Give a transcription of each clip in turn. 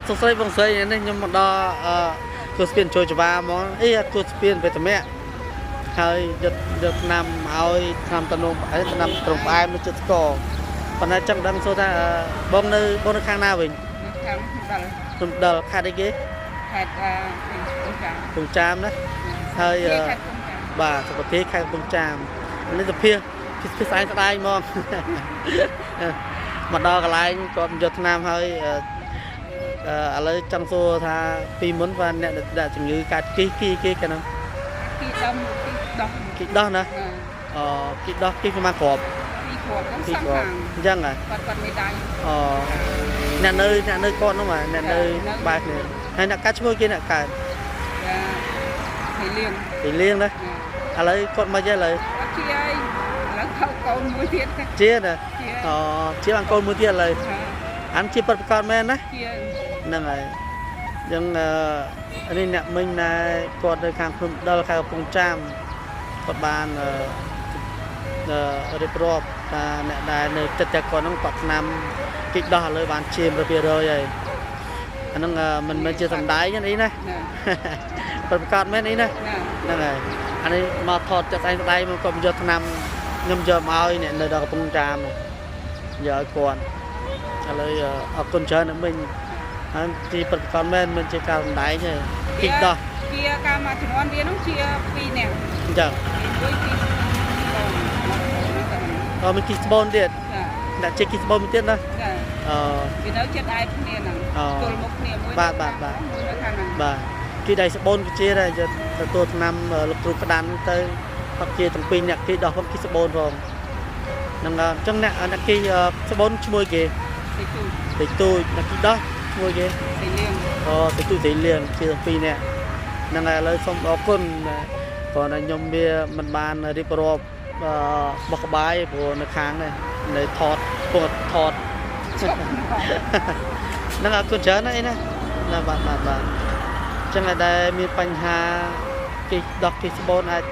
សួស្តីបងស្រីនេះខ្ញុំមកដល់អឺគូស្ពានចូលច្បាហ្មងអីគូស្ពានវេទមៈហើយយកយកឆ្នាំឲ្យឆ្នាំតនងផ្អែមឆ្នាំត្រង់ផ្អែមនៅចិត្តស្ករប៉ុន្តែចង់ដឹងសួរថាបងនៅបងនៅខាងណាវិញ ខាងដល់ ខ្ញុំដល់ខេត្តអីគេ ខេត្តកំពង់ចាម កំពង់ចាមណាហើយ ខេត្តកំពង់ចាម បាទសុខភាពខេត្តកំពង់ចាមនេះសុភាពិស្ឯងស្ដាយហ្មងមកដល់កន្លែងគាត់យកឆ្នាំហើយឥឡូវចង់សួរថាពីមុនបាទអ្នកដាក់ជំងឺកាត់គីគីគេកាលហ្នឹង គីដំគីដោះ គីដោះណាអូគីដោះគីប្រហែលគ្រាប់ ពីគ្រាប់ហ្នឹងសងខាង អញ្ចឹងហ៎ គាត់គាត់មានដៃ អូអ្នកនៅអ្នកនៅគាត់ហ្នឹងបាទអ្នកនៅបែបគ្នាហើយអ្នកកាត់ឈ្មោះគេអ្នកកើត ចាទីលៀង ទីលៀងណាឥឡូវគាត់មកចេះឥឡូវ អត់ជាអីឥឡូវខៅកូនមួយទៀត ជាណាអូជាបានកូនមួយទៀតឥឡូវអានជាពិតប្រាកដមែនណា ជា ហ្នឹងហើយអញ្ចឹងអឺនេះអ្នកមិញណែគាត់នៅខាងភ្នំដិលខេត្តកំពង់ចាមគាត់បានអឺរៀបរាប់ថាអ្នកដែលនៅចិត្តតែគាត់ហ្នឹងគាត់ឆ្នាំគិចដោះឥឡូវបានជា100%ហើយអាហ្នឹងមិនមែនជាសំដែងទេណាពិតប្រាកដមែនអីណាហ្នឹងហើយអានេះមកថតចិត្តស្អែកស្ដាយមកគាត់យកឆ្នាំខ្ញុំយកមកឲ្យអ្នកនៅដល់កំពង់ចាមយកឲ្យគាត់ឥឡូវអរគុណច្រើនអ្នកមិញហើយជាពិតប្រាកដមែនមិនជាការសំដែងទេគិចដោះ ជាការមកជំនាន់វានោះជា2នាក់ អញ្ចឹង មួយគីស្បូន អូមានគីស្បូនទៀតដាក់ជាគីស្បូនមួយទៀតណា ចា អូ វានៅចិត្តឯគ្នាហ្នឹងទល់មុខគ្នាមួយ បាទបាទបាទ មួយនៅខាងហ្នឹង បាទគីដៃស្បូនគឺជាដែរយកទទួលឆ្នាំលោកគ្រូក្តាន់ទៅផឹកជាទាំងពីរអ្នកគីដោះផងគីស្បូនផងហ្នឹងអញ្ចឹងអ្នកអ្នកគីស្បូនឈ្មោះគេ តិចទូច តិចទូចអ្នកគីដោះឈ្មោះគេ តិចលៀង អូតិចទូចតិចលៀងជាទាំងពីរអ្នកហ្នឹងហើយឥឡូវសូមអរគុណគ្រាន់តែខ្ញុំវាមិនបានរៀបរាប់បោះក្បាយព្រោះនៅខាងនេះនៅថតពងថតហ្នឹងអរគុណច្រើនណាស់អីណាណាបាទបាទបាទអញ្ចឹងតែមានបញ្ហាគេដោះគេស្បូនអាច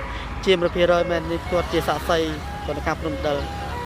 ជា100%មែននេះគាត់ជាសាក់សីគាត់នៅខាងភ្នំដិល